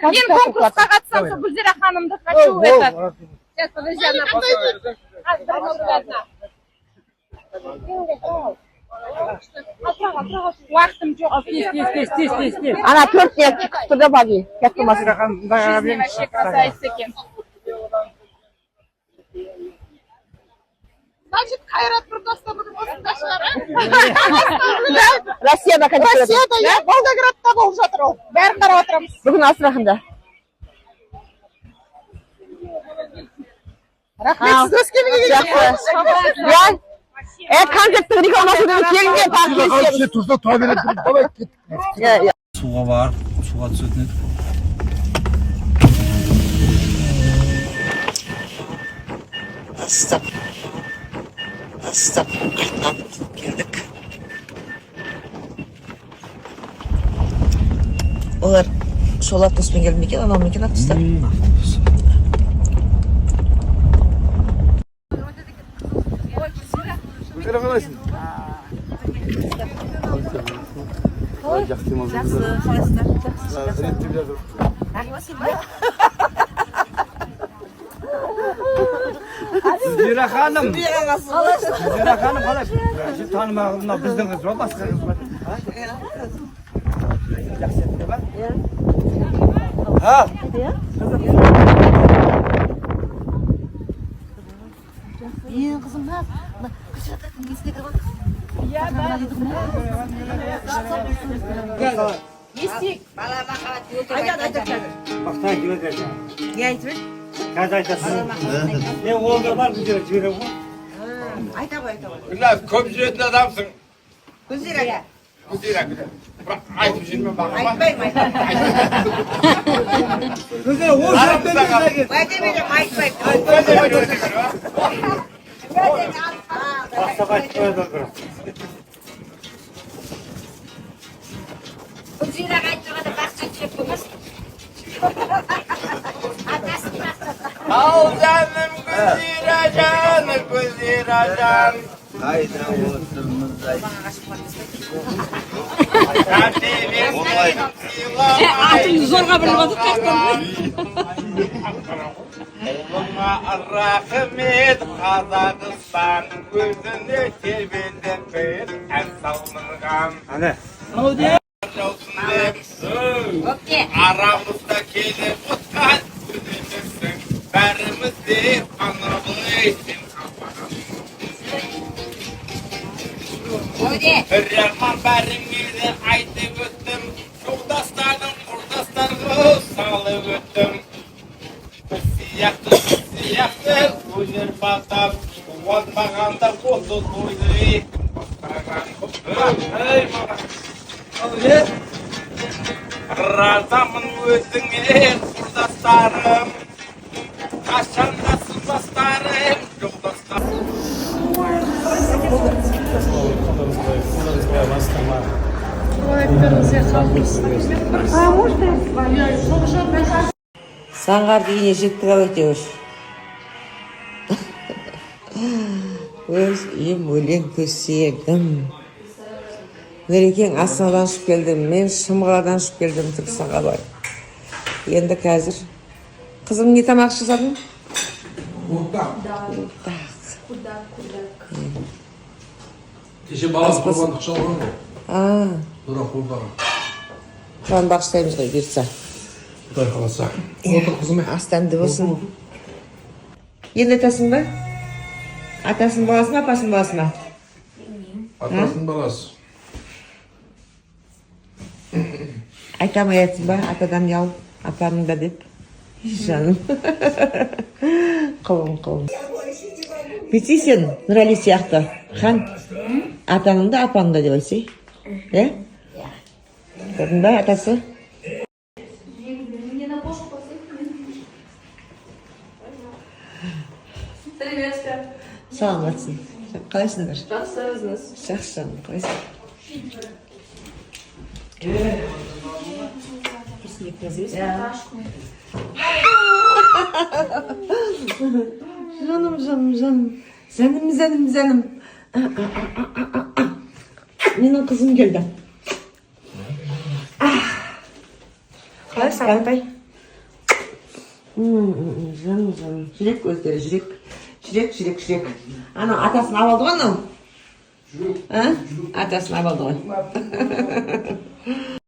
Мен конкурсқа қатысамын, сол Гүлзира ханымды хочу этот. Сейчас, подожди, она. А, бір минут, одна. Уақытым жоқ. Тез, тез, тез, тез, тез, тез. Ана төрт не күтіп тұр да, баги кетіп қалмасын. Жизни вообще красавица екен. Значит, Қайрат Нұртас та бүгін осында шығар, ә? Россияда концерт. Россияда, иә, Волгоградта болып жатыр ол. Бәрін қарап отырамыз. Бүгін Астраханда. Рахмет, сіз Өскеменге Жақсы, иә, концерттің рекламасы деп келіңдер, тағы келісеміз. Тұрса тұра береді, давай, кеттік. Иә. Суға барып, суға түсетін едік. Ыстық ыстық, қайтадан келдік. Олар сол автобуспен келді ме екен, анау ма екен автобуста? Автобус. Гүлзира, қалайсың? Жақсы. Жақсы, қалайсыздар? Реттеп жатыр. Гүлзира ханым. Гүлзира ханым, қалай? Сіз танымаған, мынау біздің қыз ба, басқа қыз ба? Жақсы еті ба? Иә. Менің қызым мына мына Гүлшат несіне кіріп жатыр. Есек. Айтады, айтады қазір. Мақтан жібереді. Не айтып еді? Қазір айтасың. Мен ол да бар, Гүлзира, жіберемін ғой. Айта ғой, айта ғой. Гүлназ, көп жүретін адамсың. Гүлзира. Гүлзира, бірақ айтып жүрме маған ба? Айтпаймын, айтпаймын. Гүлзира, он Арамызда сәтте қалсын. Уәде беремін, айтпаймын. Уәде бер, уәде бер, а? Мақтап айтып қояды бірақ. Гүлзираға айтып тұрғанда бақша жеп қоймасын. Атасын мақтады. Ал жаным Гүлзира, жаным Гүлзира, жан. Қайда отырмыз? Атыңды зорға біліп алдық. Ұлыңа рахмет, Қазақстан, өзіне тербетіп бір ән салынған. Әне. Жаусын деп арамызда келіп отқан өзіңсің, бәріміз де анабай сен қалмаған. Бір арман бәріңе де айтып өттім, жолдастарым, құрдастарға салып өттім. Біз сияқты, біз сияқты өнерпаздар қуанбағанда, осы тойды кім бастаған? Ей, маған. Разамын өзіңе, құрдастарым, қашанда сырластарым, жолдастарым. Қолдарыңызға бастырма. А можно я с вами? Заңғардың үйіне жеттік ау әйтеуір. Өз үйім, өлең төсегім. Нұрекең Астанадан ұшып келді, мен Шымқаладан ұшып келдім Түркістанға барып. Енді қазір, қызым, не тамақ жасадың? Қуырдақ. Қуырдақ. Кеше балам құрбандық шалған ғой. А. Тура қуырдағын. Құран бағыштаймыз ғой, бұйыртса. Құдай қаласа. Отыр, қызым. Ас дәмді болсын. Енді айтасың ба? Атасының баласы ма, апасының баласы ма? Атасының баласы. Айта алмай жатсың ба, атадан ұял, апаның да деп? Жаным, құлым, құлым. Бүйтсей, сен Нұрәли сияқты хан, атаның да, апаның да деп айтсай, иә? Көрдің ба, атасы? Мне на кошку поставь. Сәлеметсіз. Саламатсың, қалайсыңдар? Жақсы, өзіңіз? Жақсы, жаным, қалайсың? Иә. Жаным, жаным, жаным, жаным, жаным, жаным. Менің қызым келді. Қалайсың? Сағынтай. Жаным, жаным, жүрек көздері, жүрек, жүрек, жүрек, жүрек. Анау атасын алып алды ғой анау. А? Атасын алып алды ғой.